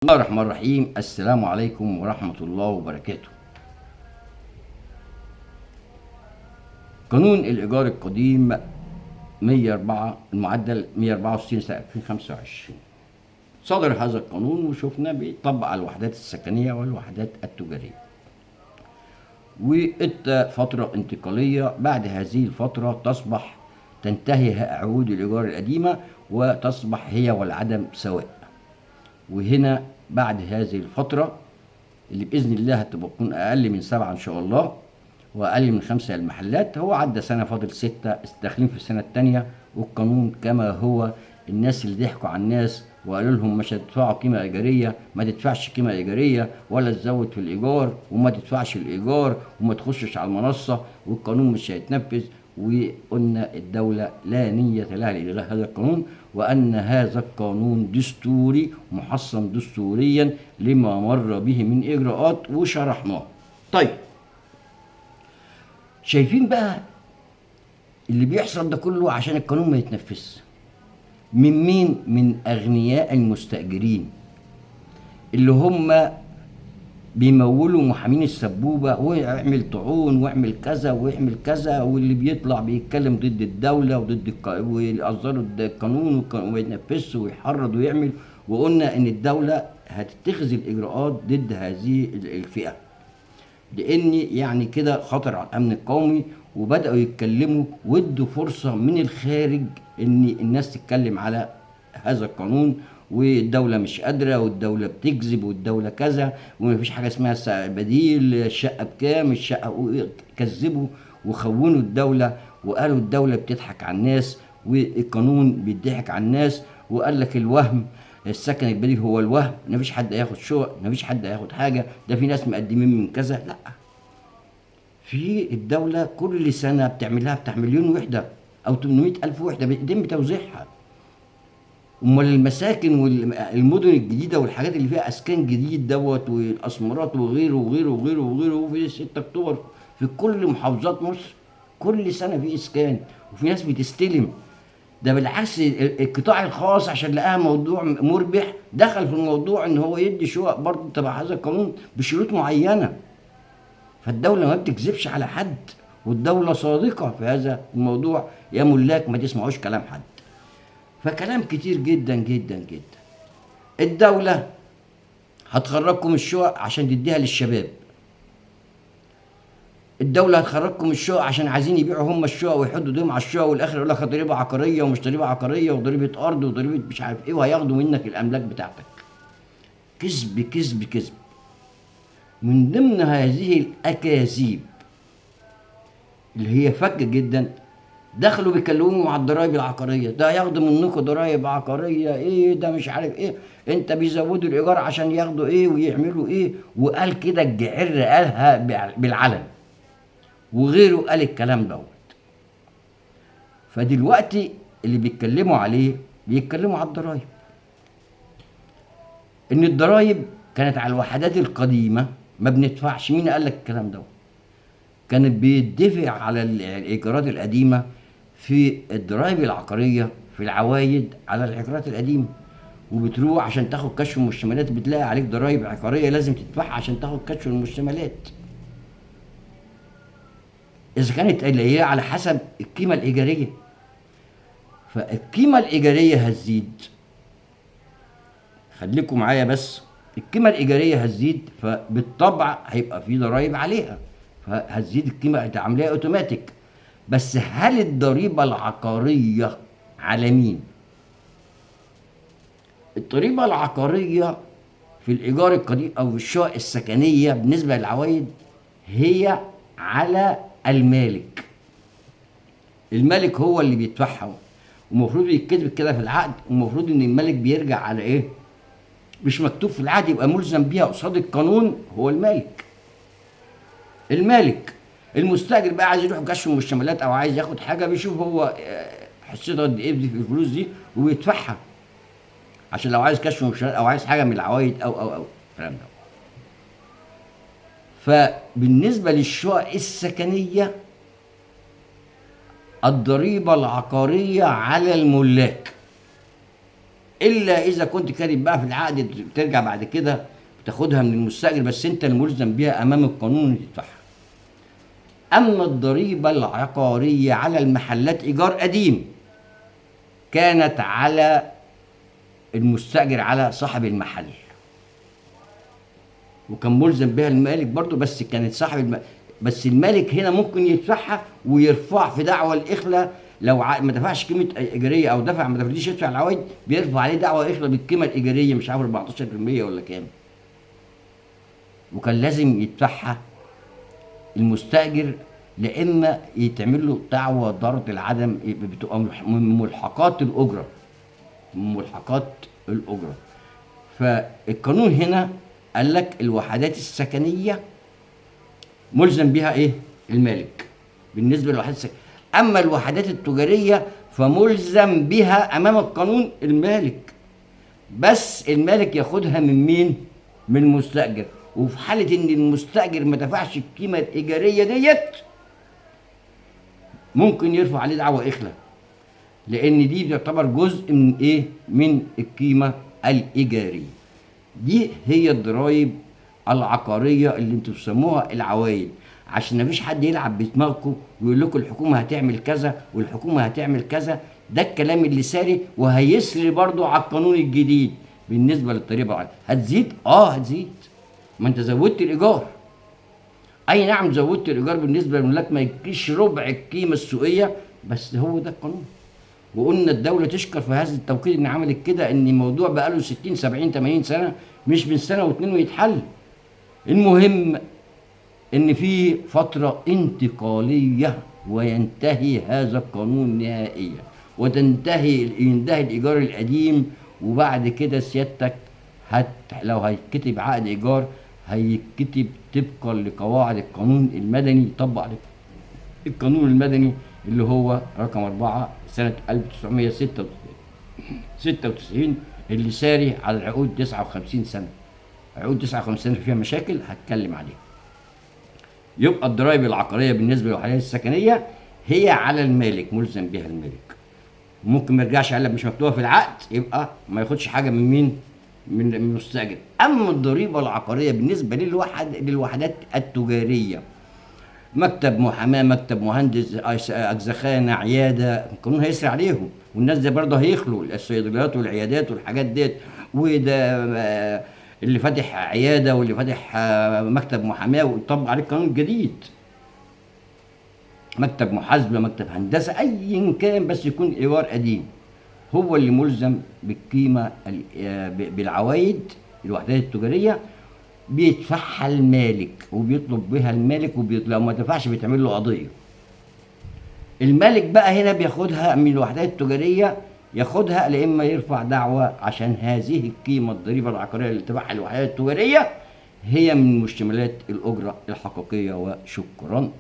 الله الرحمن الرحيم. السلام عليكم ورحمة الله وبركاته. قانون الإيجار القديم 104 المعدل 164 سنة 2025 صدر هذا القانون، وشفنا بيطبق على الوحدات السكنية والوحدات التجارية، وإدى فترة انتقالية. بعد هذه الفترة تصبح تنتهي عقود الإيجار القديمة وتصبح هي والعدم سواء. وهنا بعد هذه الفترة اللي بإذن الله هتبقى تكون أقل من 7 إن شاء الله وأقل من 5 المحلات، هو عدى سنة فاضل 6 داخلين في السنة التانية، والقانون كما هو. الناس اللي ضحكوا على الناس وقالوا لهم مش هتدفعوا قيمة إيجارية، ما تدفعش قيمة إيجارية ولا تزود في الإيجار وما تدفعش الإيجار وما تخشش على المنصة والقانون مش هيتنفذ. وقلنا الدولة لا نية لها لإلغاء هذا القانون، وأن هذا القانون دستوري محصن دستوريا لما مر به من إجراءات وشرحناه. طيب شايفين بقى اللي بيحصل ده كله عشان القانون ما يتنفذش من مين؟ من أغنياء المستأجرين اللي هم بيمولوا محامين السبوبة، ويعمل طعون واعمل كذا واعمل كذا، واللي بيطلع بيتكلم ضد الدولة وضد ويأصدروا القانون وما يتنفذش ويحرض ويعمل. وقلنا إن الدولة هتتخذ الإجراءات ضد هذه الفئة، لأن يعني كده خطر على الأمن القومي. وبدأوا يتكلموا وادوا فرصة من الخارج إن الناس تتكلم على هذا القانون، والدولة مش قادرة والدولة بتكذب والدولة كذا ومفيش حاجة اسمها بديل، الشقة بكام، الشقة كذبوا وخونوا الدولة وقالوا الدولة بتضحك على الناس والقانون بيضحك على الناس. وقال لك الوهم، السكن البديل هو الوهم، مفيش حد هياخد شقق، مفيش حد هياخد حاجة، ده في ناس مقدمين من كذا. لا، في الدولة كل سنة بتعملها بتاع 1,000,000 وحدة أو 800,000 وحدة بيتم توزيعها. امال المساكن والمدن الجديدة والحاجات اللي فيها اسكان جديد دوت والاسمرات وغيره وغيره وغيره وغيره، وفي 6 اكتوبر في كل محافظات مصر كل سنة في اسكان وفي ناس بتستلم. ده بالعكس القطاع الخاص عشان لقاها موضوع مربح دخل في الموضوع ان هو يدي شقق برضه تبع هذا القانون بشروط معينة. فالدولة ما بتكذبش على حد، والدولة صادقة في هذا الموضوع. يا ملاك ما تسمعوش كلام حد. فكلام كتير جدا جدا جدا. الدولة هتخرجكم الشقق عشان تديها للشباب، الدولة هتخرجكم الشقق عشان عايزين يبيعوا هم الشقق ويحطوا ايديهم على الشقق، والاخر يقول لك ضريبة عقارية ومش ضريبة عقارية وضريبة أرض وضريبة مش عارف إيه، وهياخدوا منك الأملاك بتاعتك. كذب كذب كذب. من ضمن هذه الأكاذيب اللي هي فجة جدا، دخلوا بيكلموا مع الضرايب العقارية، ده هياخدوا منكم ضرايب عقارية ايه، ده مش عارف ايه، انت بيزودوا الايجار عشان ياخدوا ايه ويعملوا ايه. وقال كده الجعر، قالها بالعلن، وغيره قال الكلام دوت. فدلوقتي اللي بيتكلموا عليه بيتكلموا على الضرايب، ان الضرايب كانت على الوحدات القديمة ما بندفعش. مين قال لك الكلام دوت؟ كانت بيدفع على الايجارات القديمة في الضرايب العقارية في العوايد على العقارات القديمة، وبتروح عشان تاخد كشف المشتملات بتلاقي عليك ضرايب عقارية لازم تدفعها عشان تاخد كشف المشتملات، اذا كانت اللي هي على حسب القيمة الايجاريه. فالقيمه الايجاريه هتزيد، خليكم معايا بس، القيمة الايجاريه هتزيد، فبالطبع هيبقى في ضرايب عليها، فهتزيد القيمة العملية اوتوماتيك. بس هل الضريبة العقارية على مين؟ الضريبة العقارية في الايجار القديم او الشقق السكنية بالنسبة للعوايد هي على المالك. المالك هو اللي بيدفعها، ومفروض يتكتب كده في العقد، ومفروض ان المالك بيرجع على ايه؟ مش مكتوب في العقد يبقى ملزم بيها قصاد القانون هو المالك. المالك المستاجر بقى عايز يروح كشف المشتملات او عايز ياخد حاجة، بيشوف هو حصته قد ايه في الفلوس دي وبيدفعها، عشان لو عايز كشف مشتملات او عايز حاجة من العوايد او او او الكلام ده. فبالنسبه للشقق السكنية الضريبة العقارية على الملاك. الا اذا كنت كاتب بقى في العقد بترجع بعد كده تاخدها من المستاجر، بس انت الملزم بيها امام القانون تدفعها. اما الضريبة العقارية على المحلات ايجار قديم كانت على المستاجر، على صاحب المحل، وكان ملزم بها المالك برضو، بس كانت صاحب بس المالك هنا ممكن يدفعها ويرفع في دعوى الاخلاء لو ما دفعش قيمة ايجاريه او دفع ما دفعش يدفع العوائد، بيرفع عليه دعوى اخلاء بالقيمة الايجاريه مش عارف 14% ولا كام، وكان لازم يدفعها المستاجر، لا اما يتعمل له دعوى ضرب العدم، بتبقى من ملحقات الاجرة، من ملحقات الاجرة. فالقانون هنا قال لك الوحدات السكنية ملزم بها ايه؟ المالك بالنسبة للوحدات السكنية. اما الوحدات التجارية فملزم بها امام القانون المالك، بس المالك ياخدها من مين؟ من المستاجر. وفي حاله ان المستاجر ما دفعش القيمة الايجاريه ديت ممكن يرفع عليه دعوى اخلاء، لان دي بتعتبر جزء من ايه؟ من القيمة الايجاريه. دي هي الضرايب العقارية اللي انتوا بتسموها العوائد، عشان مفيش حد يلعب بدماغكم ويقول لكم الحكومة هتعمل كذا والحكومة هتعمل كذا. ده الكلام اللي ساري وهيسري برضو على القانون الجديد بالنسبة للضريبه العقارية. هتزيد؟ هتزيد، ما انت زودت الايجار. اي نعم زودت الايجار بالنسبة للملاك ما يجيش ربع القيمة السوقية، بس هو ده القانون. وقلنا الدولة تشكر في هذا التوقيت ان عملت كده، ان الموضوع بقاله 60 70 80 سنة، مش من سنة واتنين ويتحل. المهم ان في فترة انتقالية وينتهي هذا القانون نهائيا، وتنتهي ينتهي الايجار القديم، وبعد كده سيادتك لو هيتكتب عقد ايجار هيتكتب طبقا لقواعد القانون المدني، يطبق عليه القانون المدني اللي هو رقم 4 سنة 1996 اللي ساري على العقود 59 سنة. عقود 59 سنة فيها مشاكل هتكلم عليها. يبقى الضرائب العقارية بالنسبة للوحدات السكنية هي على المالك، ملزم بها المالك، وممكن ما يرجعش قال لك مش مكتوبة في العقد، يبقى ما ياخدش حاجة من مين؟ من المستأجر. أما الضريبة العقارية بالنسبة للوحدات التجارية، مكتب محاماة، مكتب مهندس، أجزخانة، عيادة، القانون هيسري عليهم، والناس دي برضه هيخلوا الصيدليات والعيادات والحاجات ديت، وده اللي فاتح عيادة واللي فاتح مكتب محاماة ويطبق عليه القانون الجديد، مكتب محاسبة، مكتب هندسة، أيا كان، بس يكون إيجار قديم، هو اللي ملزم بالقيمة بالعوايد. الوحدات التجارية بيدفعها المالك وبيطلب بها المالك، لو ما دفعش بيتعمل له قضية. المالك بقى هنا بياخدها من الوحدات التجارية، ياخدها لا إما يرفع دعوة عشان هذه القيمة الضريبة العقارية اللي تبعها الوحدات التجارية هي من مشتملات الأجرة الحقيقية. وشكرا.